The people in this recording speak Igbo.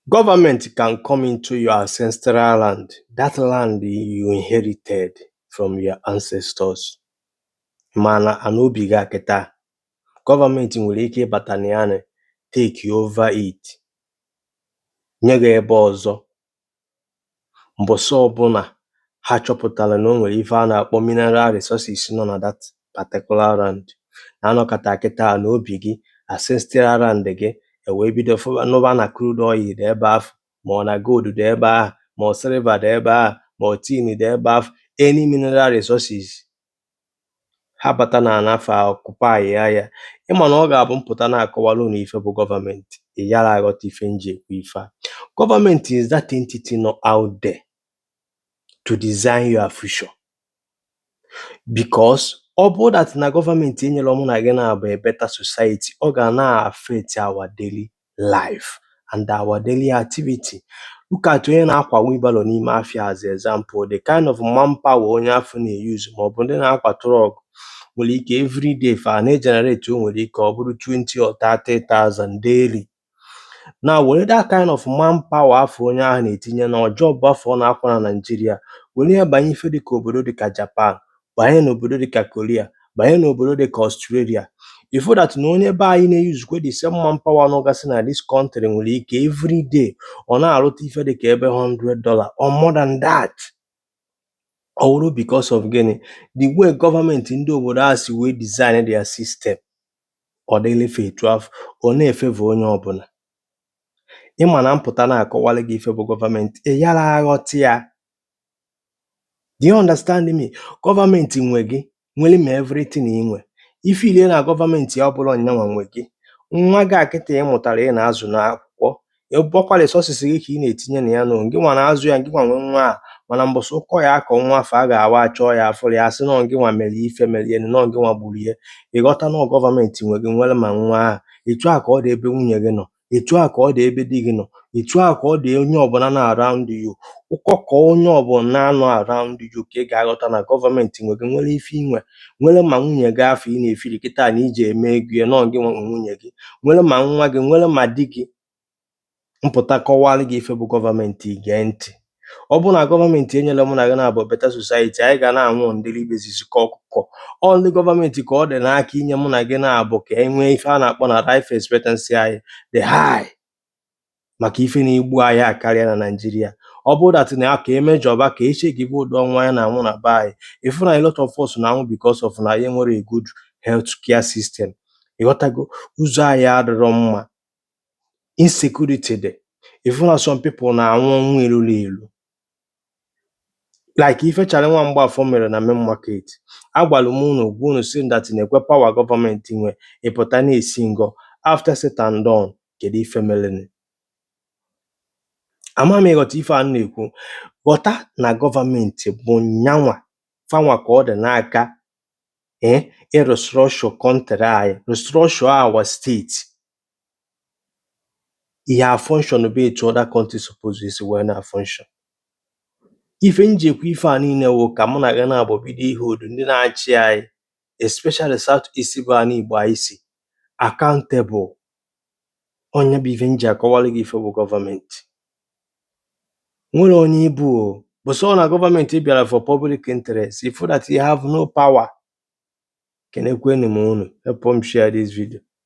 Government can come into your ancestral land, that land you inherited from your ancestors. Mana ana obi gị a kịta, gọọmenti nwere ike ịbata na ya, take over it, nye gị ebe ọzọ. Mbọsị ọbụla ha chọpụtara na o nwere ife a na-akpọ mineral resources nọ na that particular land, na anọkọta kịta na obi gị, ancestral land gị, ewee bido nụba na crude oil dị ebe ahụ, ma ọ na gold dị ebe ahụ, ma ọ silver dị ebe ahụ, ma ọ tin dị ebe ahụ, any mineral resources. Ha bata na anafa occupy ya ya. Ịma na ọ ga-abụ mpụta na-akọwara unu ife bụ gọọmenti, ị yara aghọta ife m ji ekwu ife a. Gọọmenti is that entity nọ out there to design your future, because ọ bụrụ that na gọọmenti enyere mụ na gị na-abụ a better society, ọ ga na-affect our daily life and our daily activity. Look at onye na-akwa wheelbarrow n'ime afịa as example, the kind of manpower onye afọ na-use, maọbụ ndị na-akwa truck nwere ike everyday fa na-egenerate, o nwere ike ọ bụrụ 20 or 30,000 daily. Na were that kind of manpower afọ onye ahụ na-etinye na job afọ ọ na-akwa na Nigeria, were ya banye ife dịka obodo dịka Japan, banye n'obodo dịka Korea, banye n'obodo dịka Australia, ifu that na onye be anyị na-eyuzukwe the same manpower nọgasị na this country nwere ike everyday ọ na-arụta ife dịka ebe $100 or more than that. Ọ wụrụ because of gịnị? The way gọọmenti ndị obodo ahụ si wee design their system, ọ dịlefe etu afọ ọ na-efavour onye ọbụla. Ịma na mpụta na-akọwalụ gị ife bụ gọọmenti, ị yara aghọta ya. Do you understand me? Gọọmenti nwe gị, nwere ma everything ị nwe. Ife ile na gọọmenti ọ bụla nyanwa nwe gị. Nwa gị a kịta ị mụtara, ị na-azụ n'akwụkwọ, ọkwa resources gị ka ị na-etinye na ya. Nụ gị nwa na-azụ ya, gị nwa nwe nwa a. Mana mbọsị ụkọ ya akọ nwa afọ a ga-awa achọọ ya, afụrụ ya, asị nọ gị nwa mere ife mere ya, nọ gị nwa gburu ya. Ịghọta na gọọmenti nwe gị, nwere ma nwa ahụ. Etu a ka ọ dị ebe nwunye gị nọ, etu a ka ọ dị ebe di gị nọ, etu a ka ọ dị onye ọbụla na around you. Ụkọ ka onye ọbụla na-anọ around you, ka ị ga-aghọta na gọọmenti nwe gị, nwere ife inwe, nwere ma nwunye gị afọ ị na-efiri kịta na iji eme ego ya, nọ gị nwa nwe nwunye gị, nwere ma nwa gị, nwere ma di gị. Mpụta kọwalụ gị ife bụ gọọmenti, gee ntị. Ọ bụrụ na gọọmenti enyela mụ na gị na-abụ better society, anyị ga na-anwụ on daily basis ka ọkụkọ. Ọ ndị gọọmenti ka ọ dị n'aka inye mụ na gị na-abụ ka e nwee ife a na-akpọ na life expectancy anyị dị high, maka ife na-egbu anyị akarịa na Naịjirịa. Ọ bụrụ that na ka emejọba ka echekibe ụdị ọnwụ anyị na-anwụ na be anyị, ịfụ na a lot of us na-anwụ because of na anyị enwere a good health care system. Ịghọtago? Ụzọ anyị adịrọ mma, insecurity dị. Ịfụ na some people na-anwụ ọnwụ eruru eru, like ife Charlie nwa Mgbafọ mere na main market. Agwara m unu, gwa unu si that na-ekwe power gọọmenti nwe ịpụta na-esi ngọ. After said and done, kedu ife merenụ? Ama m ịghọta ife a m na-ekwu. Ghọta na gọọmenti bụ nyanwa fanwa ka ọ dị n'aka ịrestructure country anyị, restructure our state, ihe a function bụ etu other country suppose esi wee na function. Ife m ji ekwu ife a niile wụ ka mụ na gị na-abụ bido ihe odu ndị na-achị anyị, especially South East, bụ ala Igbo anyị si, accountable. Onye bụ ife m ji akọwalụ gị ife bụ gọọmenti nwere onye ibu o bụ sọ na gọọmenti bịara for public interest. Ifu that you have no power. Kenekwenu m unu. Help m share this video.